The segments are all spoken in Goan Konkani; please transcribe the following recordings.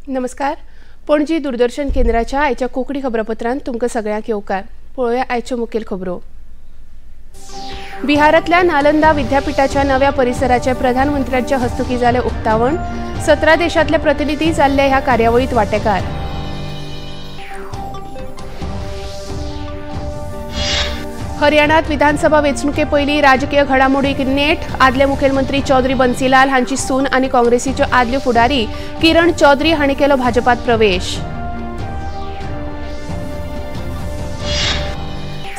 नमस्कार, पणजी दूरदर्शन केंद्राच्या आयच्या कोंकणी खबरापत्रांत तुमकां सगळ्यांक येवकार. पळोवया आयच्यो मुखेल खबरो. बिहारांतल्या नालंदा विद्यापीठाच्या नव्या परिसराचे प्रधानमंत्र्यांच्या हस्तुकीं जालें उक्तावण. 17 देशांतले प्रतिनिधी जाल्ले ह्या कार्यावळींत वांटेकार. हरियाणात विधानसभा वेंचणुके पयलीं राजकीय घडामोडीक नेट. आदले मुखेलमंत्री चौधरी बन्सीलाल हांची सून आनी काँग्रेसीच्यो आदल्यो फुडारी किरण चौधरी हांणी केलो भाजपात प्रवेश.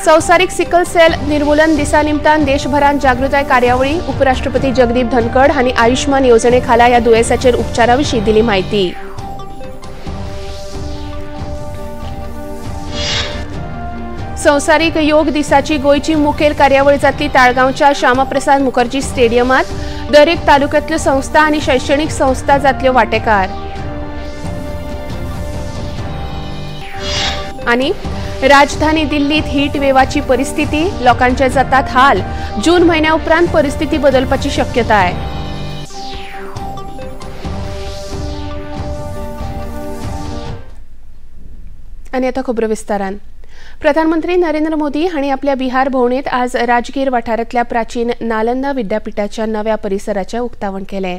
संवसारीक सिकल सेल निर्मूलन दिसा निमतान देशभरांत जागृताय कार्यावळी. उपराष्ट्रपती जगदीप धनखड हांणी आयुष्मान येवजणे खाला ह्या दुयेंसाचेर उपचारा विशीं दिली म्हायती. संवसारीक योग दिसाची गोंयची मुखेल कार्यावळ जातली ताळगांवच्या श्यामाप्रसाद मुखर्जी स्टेडियमात. दरेक तालुक्यांतल्यो संस्था आनी शैक्षणिक संस्था जातल्यो वांटेकार. आनी राजधानी दिल्लीत हीट वेवाची परिस्थिती, लोकांचे जातात हाल. जून म्हयन्या उपरांत परिस्थिती बदलपाची शक्यताय. आनी आतां खबरो विस्तारान. प्रधानमंत्री नरेंद्र मोदी हांणी आपल्या बिहार भोंवडेंत आज राजगीर वाठारांतल्या प्राचीन नालंदा विद्यापीठाच्या नव्या परिसराचें उक्तावण केलें.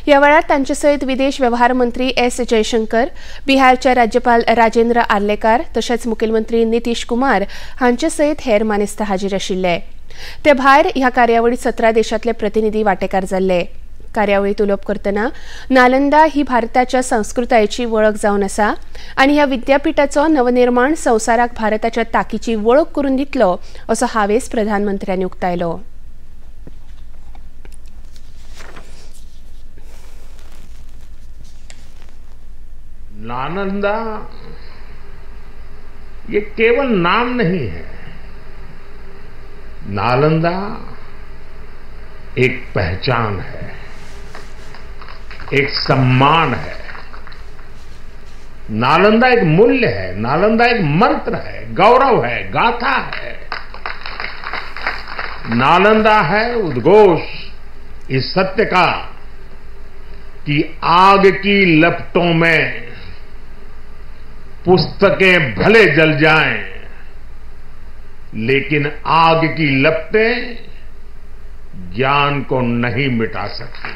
ह्या वेळार तांचे सयत विदेश वेव्हार मंत्री एस जयशंकर, बिहारचे राज्यपाल राजेंद्र आर्लेकार तशेंच मुखेलमंत्री नितीश कुमार हांचे सयत हेर मानेस्त हाजीर आशिल्ले. ते भायर ह्या कार्यावळींत 17 देशांतले प्रतिनिधी वांटेकार जाल्ले. कार्यावळींत उलोवप करतना नालंदा ही भारताच्या संस्कृतायेची वळख जावन आसा आनी ह्या विद्यापीठाचो नवनिर्माण संवसाराक भारताच्या ताकीची वळख करून दितलो असो हावेस प्रधानमंत्र्यांनी उक्तायलो. नालंदा ये केवल नाम नहीं है, नालंदा एक पहचान है, एक सम्मान है. नालंदा एक मूल्य है, नालंदा एक मंत्र है, गौरव है, गाथा है. नालंदा है उद्घोष इस सत्य का कि आग की लपटों में पुस्तकें भले जल जाएं, लेकिन आग की लपटें ज्ञान को नहीं मिटा सकती.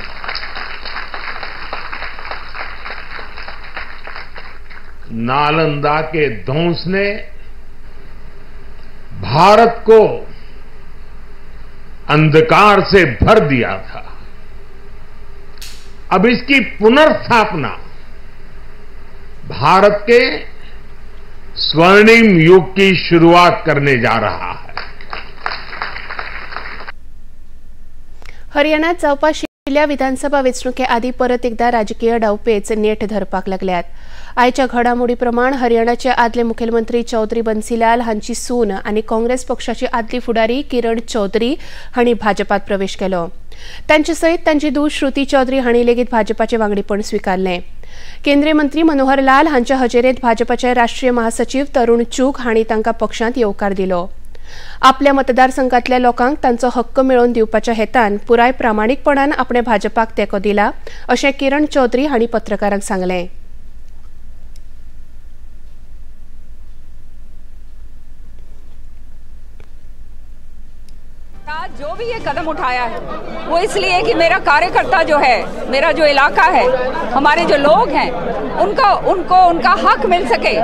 नालंदा के ध्वंस ने भारत को अंधकार से भर दिया था. अब इसकी पुनर्स्थापना भारत के स्वर्णिम युग की शुरुआत करने जा रहा है. हरियाणात जावपा आशिल्ल्या विधानसभा वेंचणुके आदीं परत एकदा राजकीय डावपेच नेट धरपाक लागल्यात. आयच्या घडामोडी प्रमाण हरियाणाचे आदले मुखेलमंत्री चौधरी बन्सीलाल हांची सून आनी काँग्रेस पक्षाची आदली फुडारी किरण चौधरी हांणी भाजपात प्रवेश केलो. तांचे सयत तांची धूव श्रुती चौधरी हांणी लेगीत भाजपाचें वांगडीपण स्विकारलें. केंद्रीय मंत्री मनोहर लाल हांच्या हजेरेंत भाजपाचे राष्ट्रीय महासचीव तरुण चूग हांणी तांकां पक्षांत येवकार दिलो. आपल्या मतदारसंघातल्या लोकांक तांचो हक्क मेळोवन दिवपाच्या हेतान पुराय प्रामाणीकपणान आपणे भाजपाक तेंको दिला अशें किरण चौधरी हांणी पत्रकारांक सांगलें. जो भी ये कदम उठाया है वो इसलिए कि मेरा कार्यकर्ता जो है, मेरा जो इलाका है, हमारे जो लोग हैं, उनका उनको उनका हक मिल सके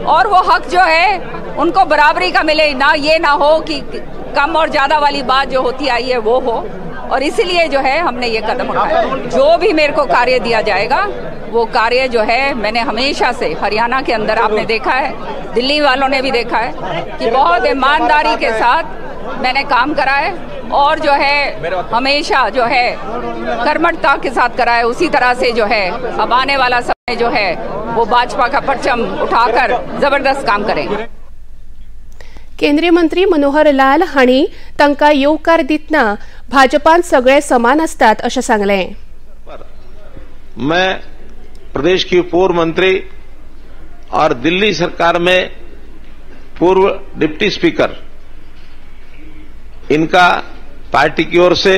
और वो हक जो है उनको बराबरी का मिले, ना ये ना हो कि कम और ज़्यादा वाली बात जो होती आई है वो हो. और इसीलिए जो है हमने ये कदम उठाया. जो भी मेरे को कार्य दिया जाएगा वो कार्य जो है मैंने हमेशा से हरियाणा के अंदर आपने देखा है, दिल्ली वालों ने भी देखा है कि बहुत ईमानदारी के साथ मैंने काम करा है और जो है हमेशा जो है कर्मठता के साथ करा है. उसी तरह से जो है अब आने वाला समय जो है वो भाजपा का परचम उठाकर जबरदस्त काम करेंगे. केंद्रीय मंत्री मनोहर लाल हांणी तांकां येवकार दितना भाजपांत सगळे समान आसतात अशें सांगलें. मैं प्रदेश की पूर्व मंत्री और दिल्ली सरकार में पूर्व डिप्टी स्पीकर, इनका पार्टी की ओर से,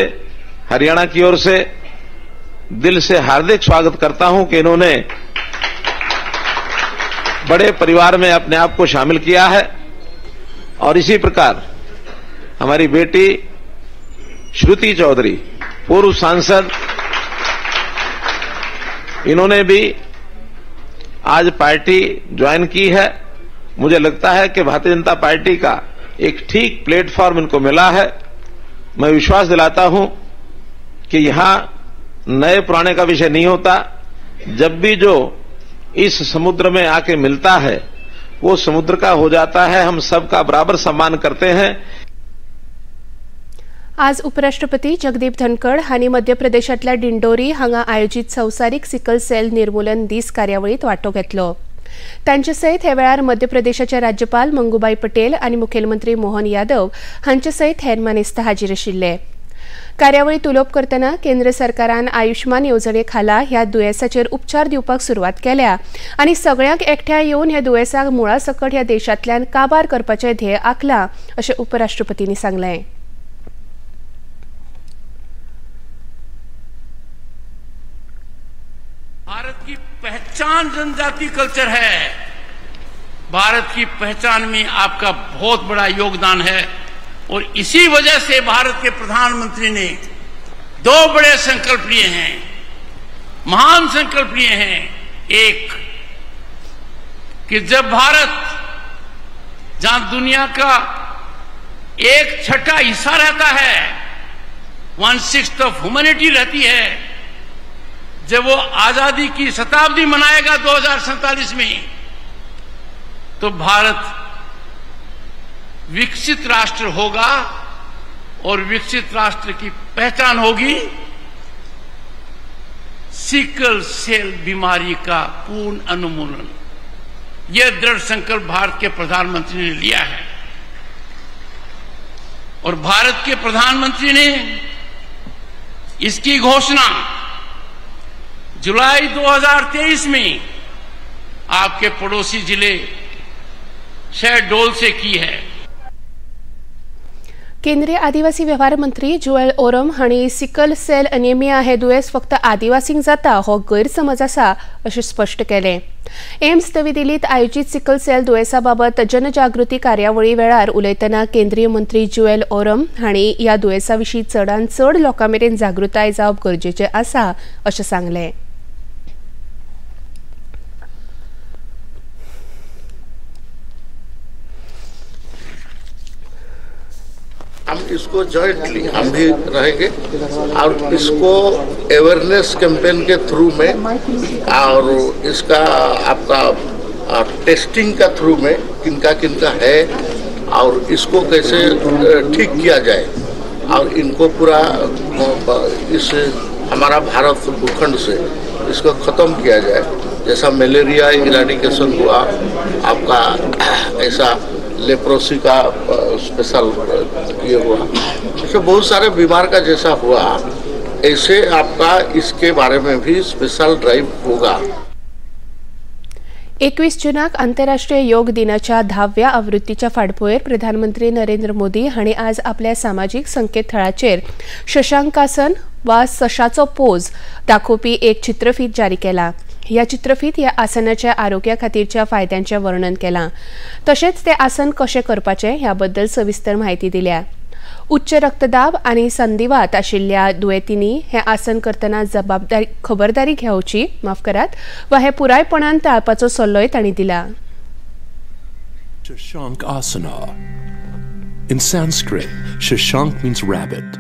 हरियाणा की ओर से दिल से हार्दिक स्वागत करता हूं कि इन्होंने बड़े परिवार में अपने आप को शामिल किया है। और इसी प्रकार हमारी बेटी श्रुति चौधरी, पूर्व सांसद, इन्होंने भी आज पार्टी ज्वाइन की है। मुझे लगता है कि भारतीय जनता पार्टी का एक ठीक प्लेटफॉर्म इनको मिला है। मैं विश्वास दिलाता हूं कि यहां नए पुराने का विषय नहीं होता। जब भी जो इस समुद्र में आके मिलता है वो समुद्र का हो जाता है। हम सबका बराबर सम्मान करते हैं। आज उपराष्ट्रपती जगदीप धनखड हांणी मध्य प्रदेशांतल्या डिंडोरी हांगा आयोजित संवसारीक सिकल सेल निर्मूलन दीस कार्यावळींत वांटो घेतलो। तांचे सयत हे वेळार मध्य प्रदेशाचे राज्यपाल मंगुभाई पटेल आनी मुखेलमंत्री मोहन यादव हांचे सयत हेर मानेस्त हाजीर आशिल्ले। कार्यावळींत उलोवप करतना केंद्र सरकारान आयुष्मान येवजणे खाला ह्या दुयेंसाचेर उपचार दिवपाक सुरवात केल्या आनी सगळ्यांक एकठांय येवन ह्या दुयेंसाक मुळा सकट ह्या देशांतल्यान काबार करपाचें ध्येय आंखलां अशें उपराष्ट्रपतींनी सांगलें। भारत की पहचान जनजाति कल्चर है। भारत की पहचान में आपका बहुत बड़ा योगदान है और इसी वजह से भारत के प्रधानमंत्री ने दो बड़े संकल्प लिए हैं, महान संकल्प लिए हैं। एक कि जब भारत जहां दुनिया का 1/6 हिस्सा रहता है, 1/6 ऑफ ह्यूमैनिटी रहती है, जब वो आजादी की शताब्दी मनाएगा 2047 में, तो भारत विकसित राष्ट्र होगा और विकसित राष्ट्र की पहचान होगी सिकल सेल बीमारी का पूर्ण अनुमूलन। यह दृढ़ संकल्प भारत के प्रधानमंत्री ने लिया है और भारत के प्रधानमंत्री ने इसकी घोषणा जुलाई 2023 में आपके पड़ोसी जिले शहडोल से की है। केंद्रीय आदिवासी व्यवहार मंत्री जुएल ओरम हांणी सिकल सेल अनेमिया हे दुयेंस फक्त आदिवासींक जाता हो गैरसमज आसा अशें स्पश्ट केलें। एम्स नवी दिल्लीत आयोजित सिकल सेल दुयेंसा बाबत जनजागृती कार्यावळी वेळार उलयतना केंद्रीय मंत्री जुएल ओरम हांणी ह्या दुयेंसा विशीं चडांत चड लोकां मेरेन जागृताय जावप गरजेचें आसा अशें सांगलें। हम इसको जॉइंटली हम भी रहेंगे और इसको अवेयरनेस कैंपेन के थ्रू में और इसका आपका टेस्टिंग का थ्रू में किनका किनका है और इसको कैसे ठीक किया जाए और इनको पूरा इस हमारा भारत भूखंड से इसको ख़त्म किया जाए। जैसा मलेरिया इराडिकेशन हुआ आपका, ऐसा लेप्रोसी का स्पेशल ये हुआ, ऐसे बहुत सारे बीमार का जैसा हुआ, ऐसे आपका इसके बारे में भी स्पेशल ड्राइव होगा। 21 जूनाक आंतरराष्ट्रीय योग दिनाच्या 10व्या आवृत्तीच्या फाटभुंयेर प्रधानमंत्री नरेंद्र मोदी हांणी आज आपल्या सामाजीक संकेतथळाचेर शशांकासन वा सशाचो पोज दाखोवपी एक चित्रफीत जारी केला। ह्या चित्रफीत ह्या आसनाच्या आरोग्या खातीरच्या फायद्यांचें वर्णन केलां, तशेंच तें आसन कशें करपाचें ह्या बद्दल सविस्तर म्हायती दिल्या। उच्च रक्तदाब आनी संधिवात आशिल्ल्या दुयेंतींनी हें आसन करतना जबाबदारी खबरदारी घेवची माफ करात वा हें पुरायपणान टाळपाचो सल्लोय तांणी दिला। Shashank Asana. In Sanskrit, Shashank means rabbit.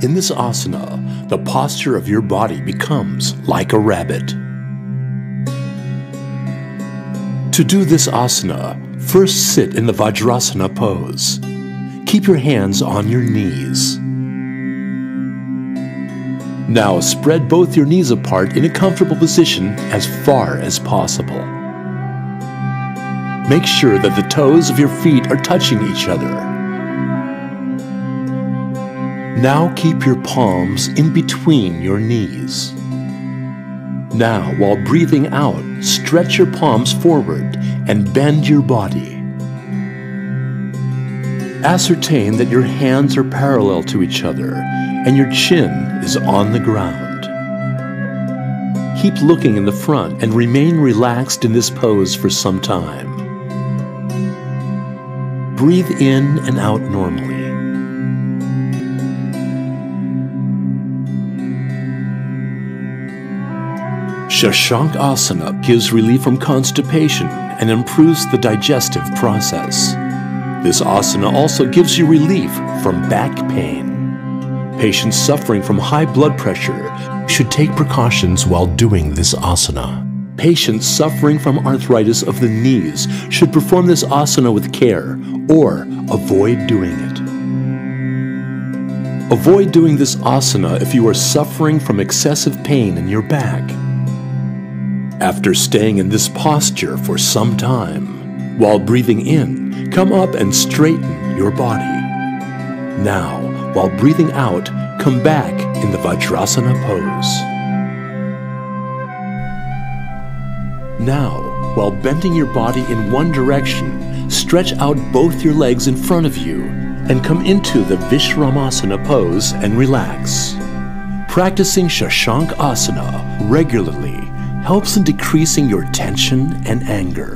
In this asana, the posture of your body becomes like a rabbit. To do this asana, first sit in the Vajrasana pose. Keep your hands on your knees. Now spread both your knees apart in a comfortable position as far as possible. Make sure that the toes of your feet are touching each other. Now keep your palms in between your knees. Now, while breathing out, stretch your palms forward and bend your body. Ascertain that your hands are parallel to each other and your chin is on the ground. Keep looking in the front and remain relaxed in this pose for some time. Breathe in and out normally. Shashank Asana gives relief from constipation and improves the digestive process. This asana also gives you relief from back pain. Patients suffering from high blood pressure should take precautions while doing this asana. Patients suffering from arthritis of the knees should perform this asana with care or avoid doing it. Avoid doing this asana if you are suffering from excessive pain in your back. After staying in this posture for some time, while breathing in, come up and straighten your body. Now, while breathing out, come back in the Vajrasana pose. Now, while bending your body in one direction, stretch out both your legs in front of you and come into the Vishramasana pose and relax. Practicing Shashank Asana regularly helps in decreasing your tension and anger.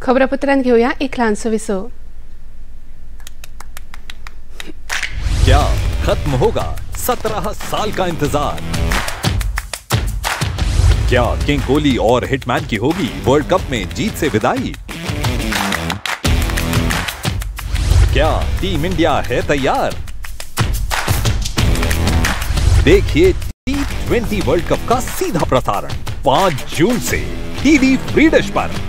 खबरापत्रांत घेऊया एक ल्हानसो विसव. क्या खत्म होगा 17 साल का इंतजार? क्या किंग कोहली और हिटमैन की होगी वर्ल्ड कप में जीत से विदाई? क्या टीम इंडिया है तैयार? देखिए T20 world cup का सीधा प्रसारण 5 जून से टीवी फ्री डिश पर।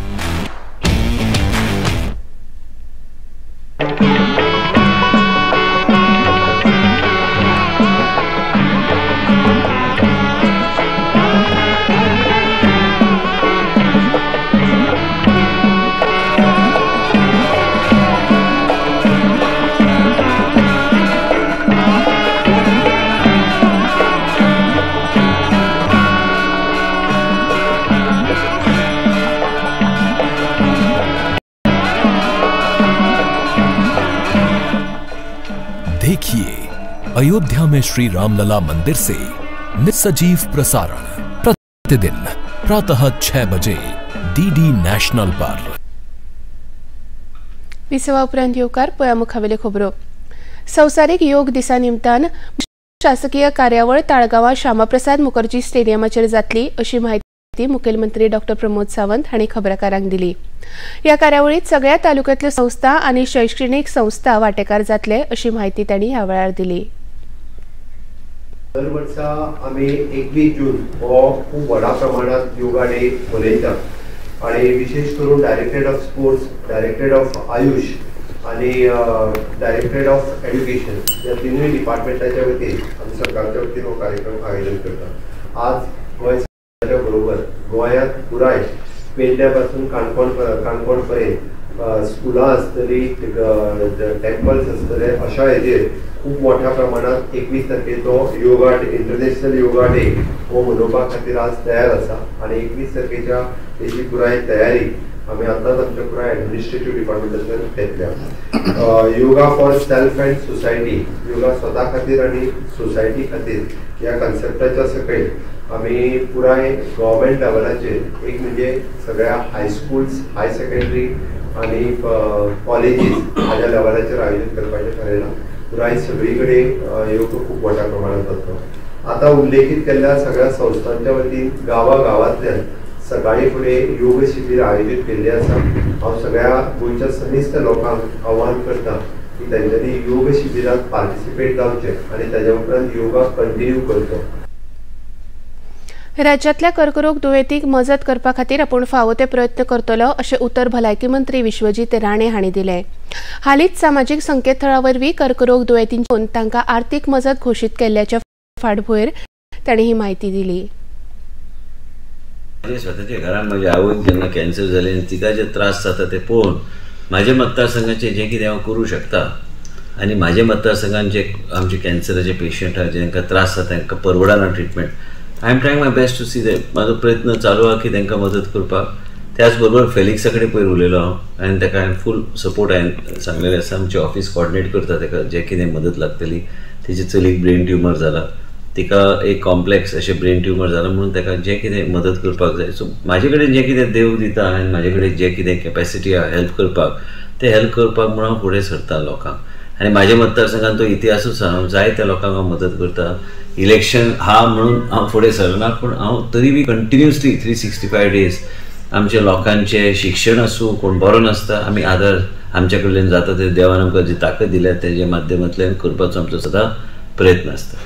देखिए अयोध्या में श्री रामलला मंदिर से सजीव प्रसारण प्रतिदिन प्रातः 6 बजे डीडी नॅशनल पर। विसवा उपरांत येवकार पळया मुखावेल्यो खबरो। संवसारीक योग दिसा निमतान शासकीय कार्यावळ ताळगांवां श्यामाप्रसाद मुखर्जी स्टेडियमाचेर जातली अशी म्हायती मुखेलमंत्री डॉ प्रमोद सावंत हांणी खबराकारांक दिली। ह्या कार्यावळीत सगळ्या तालुक्यातल्यो संस्था आनी शैक्षणिक संस्था वांटेकार जातले अशी म्हायती तांणी ह्या वेळार दिली। दर वर्सा आमी 21 जून हो खूब व्हडा प्रमाणात योगा डे मनयतात आनी विशेष करून directorate of sports, directorate of AYUSH आनी डायरेक्टरेट ऑफ एड्युकेशन ह्या तिनूय डिपार्टमेंटाच्या वतीन आमी सरकारच्या वतीन हो कार्यक्रम आयोजन करतात। आज गोंय सरकाराच्या बरोबर गोंयांत पुराय पेडण्या पासून काणकोण पर्यंत स्कुलां आसतली, टेम्पल्स आसतले, अशा हेजेर खूब मोठ्या प्रमाणात 21 तारखेचो yoga day, international yoga day हो मनोवपा खातीर आज तयार आसा आनी 21 तारखेच्या तेजी पुराय तयारी आमी आतांच आमच्या पुराय एडमिनिस्ट्रेटीव डिपार्टमेंटांतल्यान घेतल्या। Yoga for self and society, yoga स्वता खातीर आनी सोसायटी खातीर ह्या कन्सेप्टाच्या सकयल आमी पुराय गव्हर्मेंट लेवलाचेर एक म्हणजे सगळ्या हायस्कुल्स, हाय सेकंडरी आनी कॉलेजीस हाज्या लेवलाचेर आयोजन करपाचें थारायलां। पुराय सगळी कडेन योग खूब मोठ्या प्रमाणात जाता। आतां उल्लेखीत केल्ल्या सगळ्या संस्थांच्या वतीन गांवा गांवांतल्यान सकाळी फुडें योग शिबीर आयोजीत केल्लें आसा। हांव सगळ्या गोंयच्या समेस्त लोकांक आव्हान करता की तांच्यांनी योग शिबिरांत पार्टिसिपेट जावचें आनी ताज्या उपरांत योगा कंटिन्यू करचो। राज्यातल्या कर्करोग दुयेंतींक मजत करपा खातीर आपूण फावो ते प्रयत्न करतलो अशें उतर भलायकी मंत्री विश्वजीत राणे हांणी दिलें। हालींच सामाजीक संकेतथळा वरवीं कर्करोग दुयेंतींक तांकां आर्थीक मजत घोशीत केल्ल्याच्या फाटभुंयेर तांणी ही म्हायती दिली। म्हज्या स्वताच्या घरान म्हज्या आवयक जेन्ना कॅन्सर जालें आनी तिका जे त्रास जाता ते पळोवन म्हाज्या मतदारसंघाचें जें कितें हांव करूं शकता आनी म्हाज्या मतदारसंघान जे आमचे कॅन्सराचे पेशंट आहा जेंकां त्रास जाता तांकां परवडना treatment, I am trying my best to see that. म्हाजो प्रयत्न चालू आहा की तांकां मदत करपाक। त्याच बरोबर फेलिक्सा कडेन पयर उलयलो हांव आनी ताका हांवें फूल सपोर्ट हांवें सांगलेलें आसा। आमचें ऑफिस कॉर्डिनेट करता ताका जें कितें मदत लागतली। तेजे चलीक ब्रेन ट्युमर जाला, तिका एक कॉम्प्लेक्स अशें ब्रेन ट्युमर जाला म्हणून ताका जें कितें मदत करपाक जाय. सो म्हाजे कडेन जें कितें देव दिता आनी म्हाजे कडेन जें कितें कॅपेसिटी आहा हेल्प करपाक, तें हेल्प करपाक म्हणून हांव फुडें सरता लोकांक. आनी म्हाज्या मतदारसंघान तो इतिहासूच आहा, हांव जाय त्या लोकांक हांव मदत करता. इलेक्शन आहा म्हणून हांव फुडें सरना, पूण हांव तरी बी कंटिन्युअसली 365 डेज आमच्या लोकांचें शिक्षण आसूं, कोण बरो नासता आमी आदार आमच्या कडल्यान जाता ते देवान आमकां जी ताकद दिल्या तेज्या माध्यमांतल्यान करपाचो आमचो सदां प्रयत्न आसता.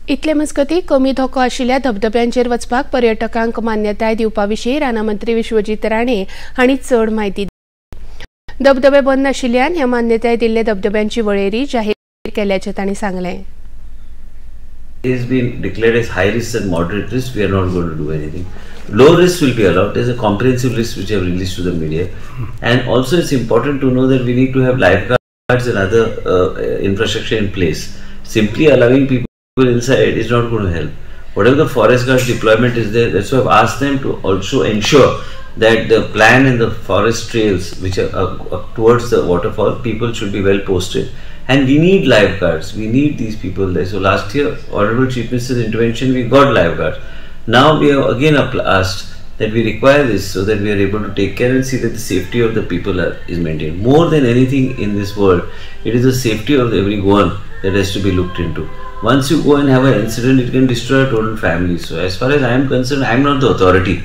इतले मजगतीं कमी धोको आशिल्ल्या धबधब्यांचेर वचपाक पर्यटकांक मान्यताय दिवपा विशीं राना मंत्री विश्वजीत राणे हांणी चड म्हायती दिली. धबधबे बंद आशिल्ल्यान ह्या मान्यताय दिल्ल्या धबधब्यांची वळेरी जाहीर केल्याचें तांणी सांगलें. Is been declared as high risk and moderate risk, we are not going to do anything. Low risk will be allowed. There's a comprehensive list which I have released to the media. And also it's important to know that we need to have lifeguards and other infrastructure in place. Simply allowing people inside is not going to help. Whatever the forest guards deployment is there, that's why I've asked them to also ensure that the plan and the forest trails which are up towards the waterfall, people should be well posted. And we need lifeguards, we need these people there. So last year, Honorable Chief Minister's intervention, we got lifeguards. Now we have again asked that we require this so that we are able to take care and see that the safety of the people is maintained. More than anything in this world, it is the safety of every Goan that has to be looked into. Once you go and have an incident, it can destroy a total family. So as far as I am concerned, I am not the authority.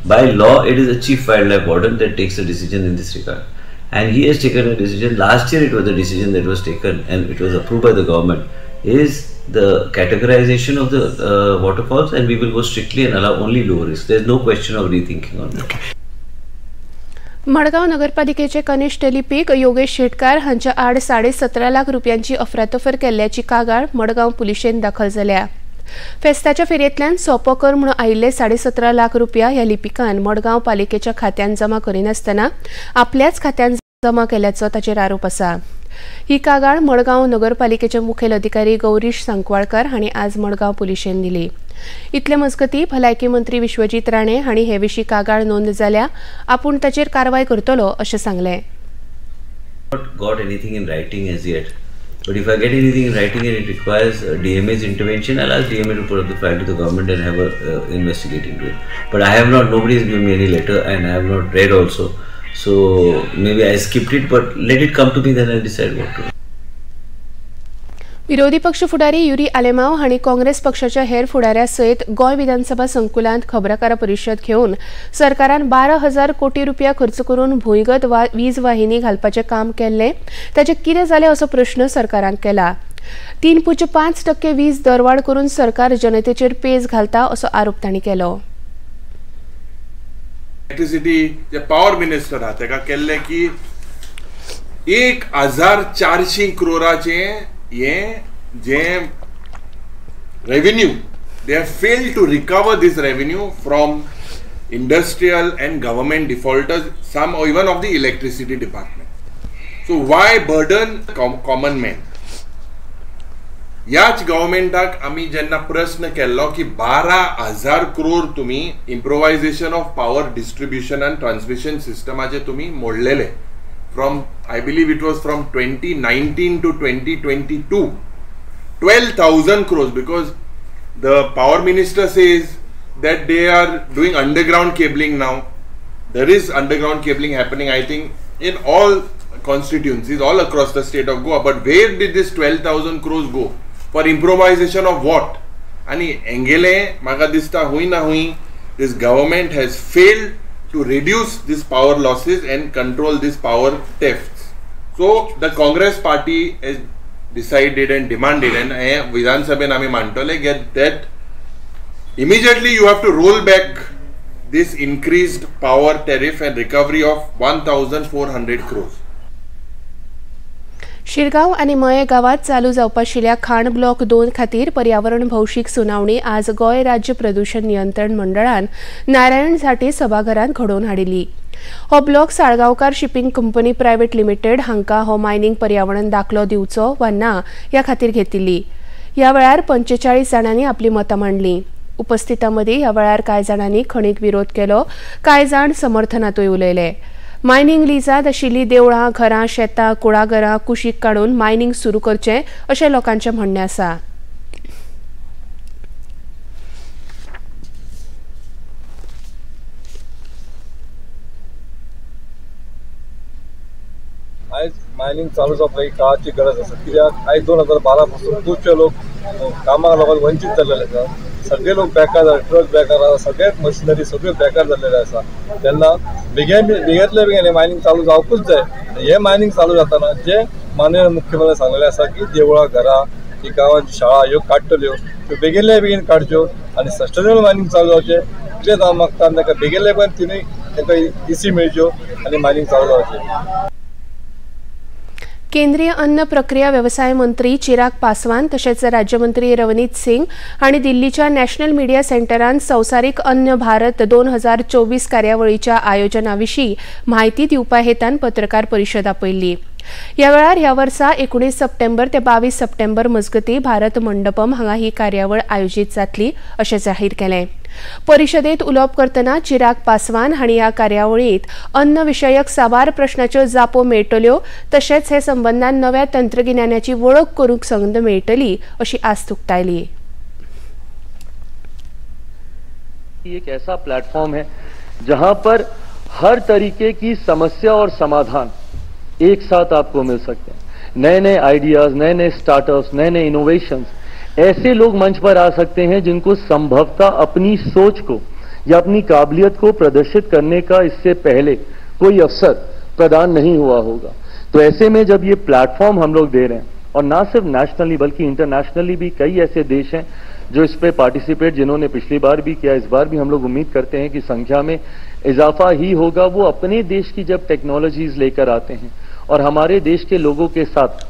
By law, it is the Chief Wildlife Warden that takes a decision in this regard. And he has taken a decision. Last year it was a decision that was taken and it was approved by the government, is the categorization of the waterfalls, and we will go strictly and allow only low risk. There is no question of rethinking on that. Okay. Madgaon नगरपालिकेचे कनिष्ठ लिपीक योगेश शेटकार हांच्या आड 17.5 लाख रुपयांची अफरातफर केल्ल्याची कागाळ मडगांव पुलिशेन दाखल जाल्या. फेस्ताच्या फेरयेंतल्यान सोपो कर म्हणून आयिल्ले 17.5 लाख रुपया ह्या लिपिकान मडगांव पालिकेच्या खात्यान जमा करिनासतना आपल्याच खात्यान जमा केल्याचो ताचेर आरोप आसा. ही कागाळ मडगांव नगरपालिकेचे मुखेल अधिकारी गौरीश सांकवाळकर हांणी आज मडगांव पुलिशेन दिली. इतले मजगतीं भलायकी मंत्री विश्वजीत राणे हांणी हे विशीं कागाळ नोंद जाल्या, आपूण ताचेर कारवाय करतलो अशें सांगलें. Got anything in writing as yet. But if I get anything in writing and it requires DMA's intervention, I'll ask DMA to put up the file to the government and have a investigate into it. But I have not, nobody has given me any letter and I have not read also. So maybe I skipped it, but let it come to me, then I'll decide what to do. विरोधी पक्ष फुडारी युरी आलेमाव हांणी काँग्रेस पक्षाच्या हेर फुडाऱ्या सयत गोंय विधानसभा संकुलांत खबराकारा परिशद घेवन सरकारान 12,000 कोटी रुपया खर्च करून भूंयगत वीज वाहिनी घालपाचें काम केल्लें, ताचें कितें जालें असो प्रश्न सरकारान केला. 3.5% वीज दरवाड करून सरकार जनतेचेर पेज घालता असो आरोप तांणी केलो. इलेक्ट्रिसिटी जे पावर मिनिस्टर आहा ताका केल्लें की 1,400 क्रोराचें ये जे revenue, they have failed to recover this revenue from industrial and government defaulters, some or even of the electricity department. So why burden common man? ह्याच गव्हर्मेंटाक आमी जेन्ना प्रश्न केल्लो की 12,000 क्रोर तुमी improvisation of power distribution and transmission सिस्टमाचे तुमी मोडलेले, from I believe it was from 2019 to 2022, 12,000 crores, because the power minister says that they are doing underground cabling now. There is underground cabling happening, I think, in all constituencies all across the state of Goa. But where did this 12,000 crores go? For improvisation of what? Ani engele maka dista hui na hui, this government has failed to reduce these power losses and control these power thefts. So the Congress party has decided and demanded, and Vidhan Sabhen ami mantole get that immediately you have to roll back this increased power tariff and recovery of 1,400 crores. Shirgaon आनी मये गांवांत चालू जावपाशिल्ल्या खाण ब्लॉक 2 खातीर पर्यावरण भौशीक सुनावणी आज गोंय राज्य प्रदूषण नियंत्रण मंडळान नारायण झाटे सभाघरांत घडोवन हाडिल्ली. हो block Salgaonkar shipping company private limited हांकां हो मायनिंग पर्यावरण दाखलो दिवचो वा ना ह्या खातीर घेतिल्ली. ह्या वेळार 45 जाणांनी आपली मतां मांडली. उपस्थितां मदीं ह्या वेळार कांय जाणांनी खणीक विरोध केलो, कांय जाण समर्थनांतूय उलयले. मायनिंग लिजांत आशिल्ली देवळां, घरां, शेतां, कुळागरां कुशीक काडून मायनिंग सुरू करचें अशें लोकांचें म्हणणें आसा. मायनिंग चालू जावपाक ही काळाची गरज आसा. कित्याक आयज 2012 पासून खुबशे लोक कामाक लागून वंचीत जाल्ले आसा. सगळे लोक बेकार जाले, ट्रक बेकार आसा, सगळेच मशिनरी सगळे बेकार जाल्लेले आसा. तेन्ना बेगींतले बेगीन हें मायनिंग चालू जावपूच जाय. हें मायनिंग चालू जातना जे माननीय मुख्यमंत्री सांगलेलें आसा की देवळां, घरां, ही गांवांची शाळा ह्यो काडटल्यो, त्यो बेगीनल्या बेगीन काडच्यो आनी सस्टेनेबल मायनिंग चालू जावचें इतलेंच हांव मागता. आनी ताका बेगीनल्या बेगीन तिनूय तांकां इसी मेळच्यो आनी मायनिंग चालू जावचें. केंद्रीय अन्न प्रक्रिया वेवसाय मंत्री चिराग पासवान तशेंच राज्यमंत्री रवनीत सिंग हांणी दिल्लीच्या नॅशनल मिडिया सेंटरान संवसारीक अन्न भारत 2024 कार्यावळीच्या आयोजना विशीं म्हायती दिवपा हेतान पत्रकार परिशद आपयल्ली. ह्या वेळार ह्या वर्सा 19 सप्टेंबर ते 22 सप्टेंबर मजगती भारत मंडपम हांगा ही कार्यावळ आयोजीत जातली अशें जाहीर केलें. परिशदेंत उलोवप करतना चिराग पासवान हांणी ह्या कार्यावळींत अन्न विशयक साबार प्रश्नाच्यो जापो मेळटल्यो तशेंच हे संबंदान नव्या तंत्रगिन्यानाची वळख करूंक संद मेळटली अशी आस्त उक्तायली. एक ऐसा प्लेटफॉर्म है जहां पर हर तरीके की समस्या और समाधान एक साथ आपको मिल सकते हैं. नए नए आइडियाज, नए नए स्टार्टअप्स, नए नए इनोवेशंस, ऐसे लोग मंच पर आ सकते हैं जिनको संभवतः अपनी सोच को या अपनी काबिलियत को प्रदर्शित करने का इससे पहले कोई अवसर प्रदान नहीं हुआ होगा. तो ऐसे में जब ये प्लेटफॉर्म हम लोग दे रहे हैं, और ना सिर्फ नेशनली बल्कि इंटरनेशनली भी कई ऐसे देश हैं जो इस पे पार्टिसिपेट, जिन्होंने पिछली बार भी किया, इस बार भी हम लोग उम्मीद करते हैं कि संख्या में इजाफा ही होगा. वो अपने देश की जब टेक्नोलॉजीज लेकर आते हैं और हमारे देश के लोगों के साथ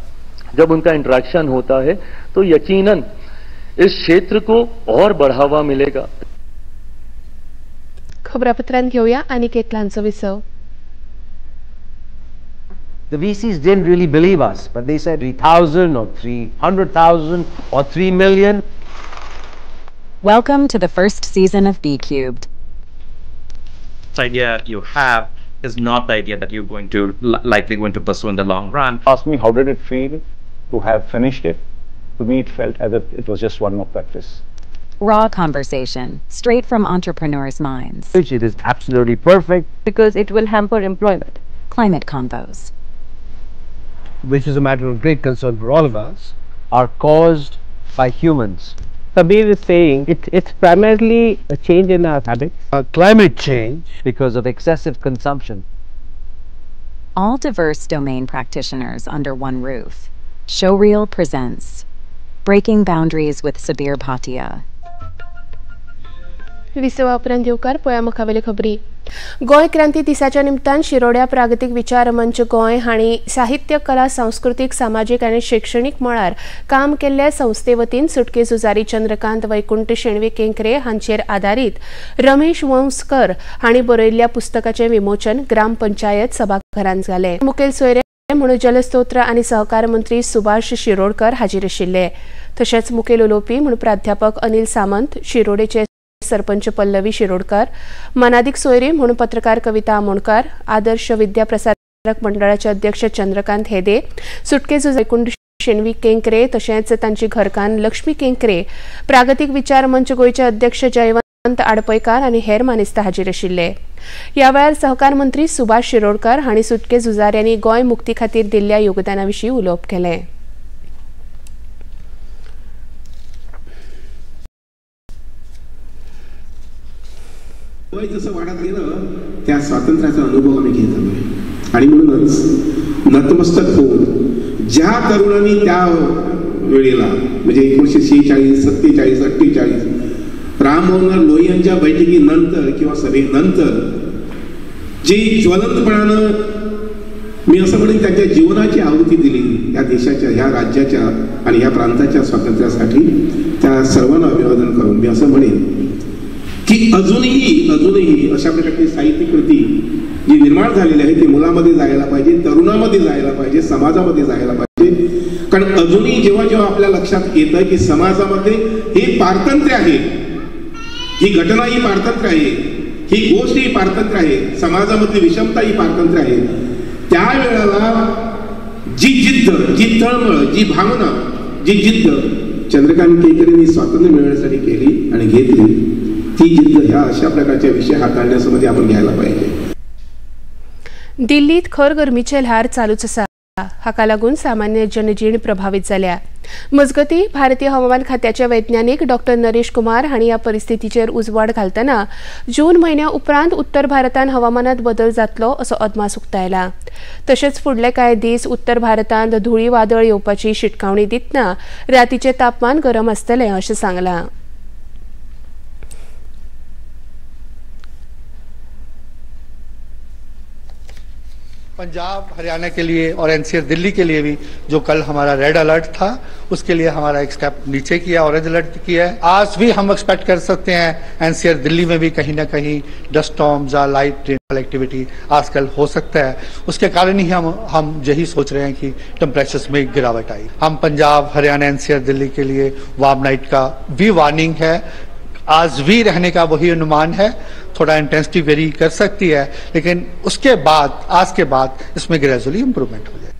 जब उनका इंटरेक्शन होता है तो यकीनन इस क्षेत्र को और बढ़ावा मिलेगा. खबरापत्रांत घेऊया आनीक एक ल्हानसो विसव. The VCs didn't really believe us, but they said 3,000 or 300,000 or 3 million. Welcome to the first season of B Cubed. The idea you have is not the idea that you're going to likely going to pursue in the long run. Ask me, how did it feel to have finished it? To me, it felt as if it was just one more practice. Raw conversation, straight from entrepreneurs' minds. Which it is absolutely perfect. Because it will hamper employment. Climate convos, which is a matter of great concern for all of us, are caused by humans. Sabir is saying it's primarily a change in our habits. Climate change because of excessive consumption. All diverse domain practitioners under one roof. Showreel presents Breaking Boundaries with Sabir Bhatia. विसवा उपरांत येवकार पळया मुखावेली खबरी. गोंय क्रांती दिसाच्या निमतान शिरोड्या प्रागतीक विचार मंच गोंय हांणी साहित्य, कला, सांस्कृतीक, सामाजीक आनी शिक्षणीक मळार काम केल्ल्या संस्थे वतीन सुटके झुजारी चंद्रकांत वैकुंठ शेणवी केंकरे हांचेर आदारीत रमेश वंसकर हांणी बरयल्ल्या पुस्तकाचें विमोचन ग्रामपंचायत सभाघरांत जालें. मुखेल सोयरे म्हणून जलस्त्रोत आनी सहकार मंत्री सुभाष शिरोडकर हाजीर आशिल्ले. तशेंच मुखेल उलोवपी म्हणून प्राध्यापक अनिल सामंत, शिरोडेचे सरपंच पल्लवी शिरोडकर, मानादीक सोयरी म्हणून पत्रकार कविता आमोणकर, आदर्श विद्या प्रसारक मंडळाचे अध्यक्ष चंद्रकांत हेदे, सुटके झुजारी वैकुंठ शेणवी केंकरे तशेंच तांची घरकान्न लक्ष्मी केंकरे, प्रागतीक विचार मंच गोंयचे अध्यक्ष जयवंत आडपयकार आनी हेर मानेस्त हाजीर आशिल्ले. ह्या वेळार सहकार मंत्री सुभाष शिरोडकर हांणी सुटके झुजाऱ्यांनी गोंय मुक्ती खातीर दिल्ल्या योगदाना विशीं उलोवप केलें. वय जसं वाढत गेलं त्या स्वातंत्र्याचा अनुभव आम्ही घेत आलोय आणि म्हणूनच नतमस्तक होऊन ज्या तरुणांनी त्या वेळेला म्हणजे 1946, 47, 48 राम मनोहर लोहियांच्या बैठकीनंतर किंवा सभेनंतर जी ज्वलंतपणानं मी असं म्हणेन त्यांच्या जीवनाची आहुती दिली या देशाच्या, ह्या राज्याच्या आणि ह्या प्रांताच्या स्वातंत्र्यासाठी, त्या सर्वांना अभिवादन करून मी असं म्हणेन की अजूनही अजूनही अशा प्रकारची साहित्यिक कृती जी निर्माण झालेली आहे ती मुलामध्ये जायला पाहिजे, तरुणामध्ये जायला पाहिजे, समाजामध्ये जायला पाहिजे. कारण अजूनही जेव्हा जेव्हा आपल्या लक्षात येतं की समाजामध्ये हे पारतंत्र्य आहे, ही घटना ही पारतंत्र्य आहे, ही गोष्ट ही पारतंत्र्य आहे, समाजामधली विषमता ही पारतंत्र्य आहे, त्यावेळेला जी जिद्द, जी तळमळ, जी भावना, जी जिद्द चंद्रकांत केंकरेंनी स्वातंत्र्य मिळवण्यासाठी केली आणि घेतली, ती जिद्द ह्या अशा प्रकारच्या विषय हाताळण्यासमध्ये आपण घ्यायला पाहिजे. दिल्लीत खर गरमीचे ल्हार चालूच आसा. हाका लागून सामान्य जनजीण प्रभावित जाल्या. मजगती भारतीय हवामान खात्याचे वैज्ञानिक डॉक्टर नरेश कुमार हांणी ह्या परिस्थितीचेर उजवाड घालतना जून म्हयन्या उपरांत उत्तर भारतान हवामानात बदल जातलो असो अदमास उक्तायला. तशेंच फुडले कांय दीस उत्तर भारतांत धुळी वादळ येवपाची शिटकावणी दितना रातीचें तापमान गरम आसतलें अशें सांगलां. पंजाब, हरियाणा के लिए और एनसीआर दिल्ली के लिए भी जो कल हमारा रेड अलर्ट था उसके लिए हमारा एक स्टेप नीचे किया, ऑरेंज अलर्ट किया है. आज भी हम एक्सपेक्ट कर सकते हैं एनसीआर दिल्ली में भी कहीं ना कहीं डस्ट स्टॉर्म्स या लाइट रेनफॉल एक्टिविटी आजकल हो सकता है. उसके कारण ही हम यही सोच रहे हैं कि टेम्परेचर्स में गिरावट आई. हम पंजाब, हरियाणा, एनसीआर दिल्ली के लिए वार्म नाइट का भी वार्निंग है. आज भी रहने का वही अनुमान है, थोड़ा इंटेंसिटी वेरी कर सकती है, लेकिन उसके बाद आज के बाद इसमें ग्रेजुअली इम्प्रूवमेंट हो जाए.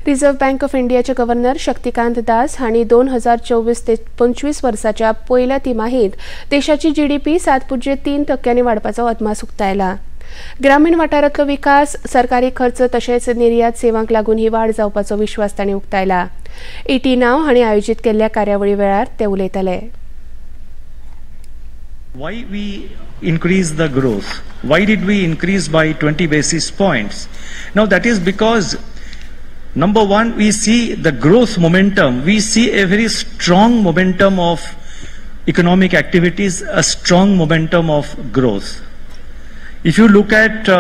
रिझर्व्ह बँक ऑफ इंडियाचे गव्हर्नर शक्तिकांत दास हांणी 2024 ते 25 वर्साच्या पयल्या तिमाहीत देशाची जीडीपी 7.3% वाडपाचो अदमास उक्तायला. ग्रामीण वाठारांतलो विकास, सरकारी खर्च तशेंच निर्यात सेवांक लागून ही वाड जावपाचो विश्वास तांणी उक्तायला. ईटी नाव हांणी आयोजीत केल्ल्या कार्यावळी वेळार ते उलयताले. Why we increase the growth? Why did we increase by 20 basis points? Now that is because, number one, we see the growth momentum. We see a very strong momentum of economic activities, a strong momentum of growth. If you look at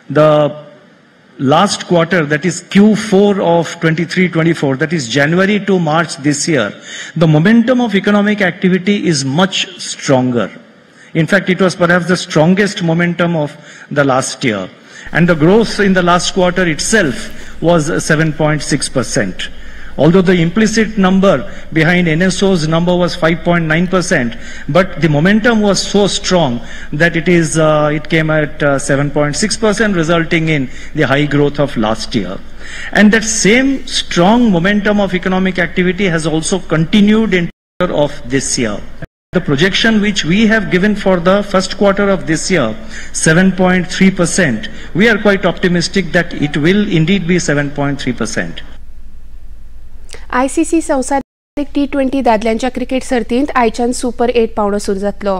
the last quarter, that is Q4 of 23-24, that is January to March this year, the momentum of economic activity is much stronger. In fact, it was perhaps the strongest momentum of the last year. And the growth in the last quarter itself was 7.6%. Although the implicit number behind NSO's number was 5.9%, but the momentum was so strong that it came at 7.6%, resulting in the high growth of last year. And that same strong momentum of economic activity has also continued in of this year. The projection which we have given for the first quarter of this year, 7.3%, we are quite optimistic that it will indeed be 7.3%. ICC संवसारीक T20 दादल्यांच्या क्रिकेट सर्तींत आयच्यान सुपर 8 पावणो सुरू जातलो.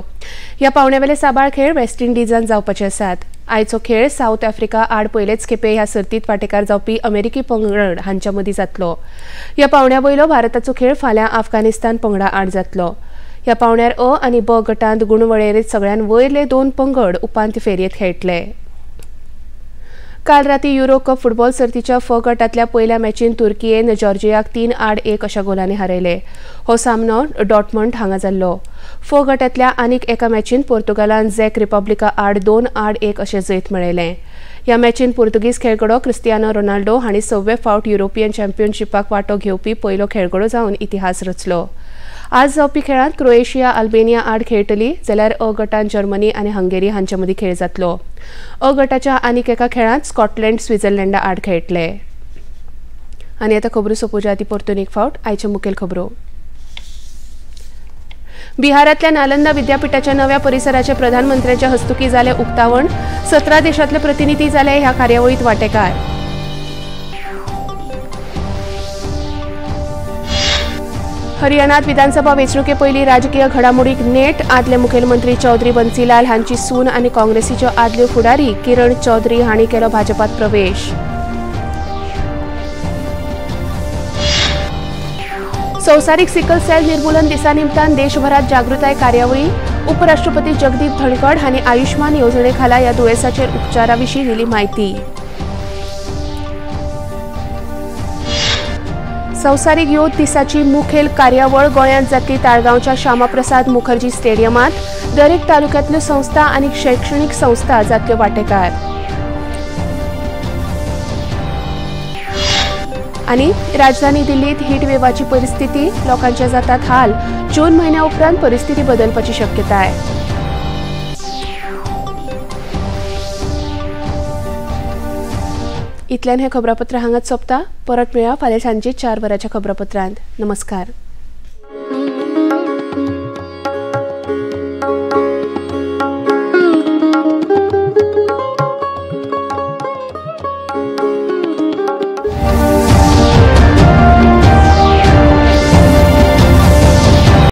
ह्या पावण्यावेले साबार खेळ वेस्ट इंडिजान जावपाचे आसात. आयचो खेळ सावथ आफ्रिका आड पयलेच खेपे ह्या सर्तींत वांटेकार जावपी अमेरिकी पंगड हांच्या मदीं जातलो. ह्या पावण्या वयलो भारताचो खेळ फाल्यां अफगाणिस्तान पंगडा आड जातलो. ह्या पावण्यार अ आनी ब गटांत गुणवळेरेंत सगळ्यान वयले 2 पंगड उपांत्य फेरयेंत खेळटले. काल राती युरो कप फुटबॉल सर्तीच्या फ गटांतल्या पयल्या मॅचीन तुर्कीयेन जॉर्जियाक 3-1 अशा गोलांनी हारयले. हो सामनो डॉटमंड हांगा जाल्लो. फ गटांतल्या आनीक एका मॅचीन पोर्तुगालान झेक रिपब्लिका आड 2-1 अशें जैत मेळयलें. ह्या मॅचीन पुर्तुगीज खेळगडो क्रिस्तियानो रोनाल्डो हांणी 6वे फावट युरोपियन चॅम्पियनशिपाक वांटो घेवपी पयलो खेळगडो जावन इतिहास रचलो. आज जावपी खेळांत क्रोएशिया अल्बेनिया आड खेळटली, जाल्यार अ गटांत जर्मनी आनी हंगेरी हांचे मदीं खेळ जातलो. अ गटाच्या आनीक एका खेळांत स्कॉटलँड स्वित्झर्लंडा आड खेळटले. आनी आतां खबरो सोंपोवच्या आदीं परतून एक फावट आयच्यो मुखेल खबरो. बिहारांतल्या नालंदा विद्यापीठाच्या नव्या परिसराचे प्रधानमंत्र्यांच्या हस्तुकीं जालें उक्तावण. 17 देशांतले प्रतिनिधी जाले ह्या कार्यावळींत वांटेकार. हरियाणात विधानसभा वेंचणुके पयलीं राजकीय घडामोडीक नेट. आदले मुखेलमंत्री चौधरी बन्सीलाल हांची सून आनी काँग्रेसीच्यो आदल्यो फुडारी किरण चौधरी हांणी केलो भाजपात प्रवेश. संवसारीक सिकल सेल निर्मूलन दिसा निमतान देशभरात जागृताय कार्यावळी. उपराष्ट्रपती जगदीप धनखड हांणी आयुष्मान येवजणे खाला ह्या दुयेंसाचेर उपचारा विशीं दिली म्हायती. संवसारीक योग दिसाची मुखेल कार्यावळ गोंयांत जातली ताळगांवच्या श्यामाप्रसाद मुखर्जी स्टेडियमांत. दरेक तालुक्यांतल्यो संस्था आनी शैक्षणीक संस्था जातल्यो वांटेकार. आनी राजधानी दिल्लीत हीट वेवाची परिस्थिती, लोकांचे जातात हाल. जून म्हयन्या उपरांत परिस्थिती बदलपाची शक्यताय. इतल्यान हें खबरापत्र हांगाच सोंपता. परत मेळया फाल्यां सांजे 4 वरांच्या खबरापत्रांत. नमस्कार.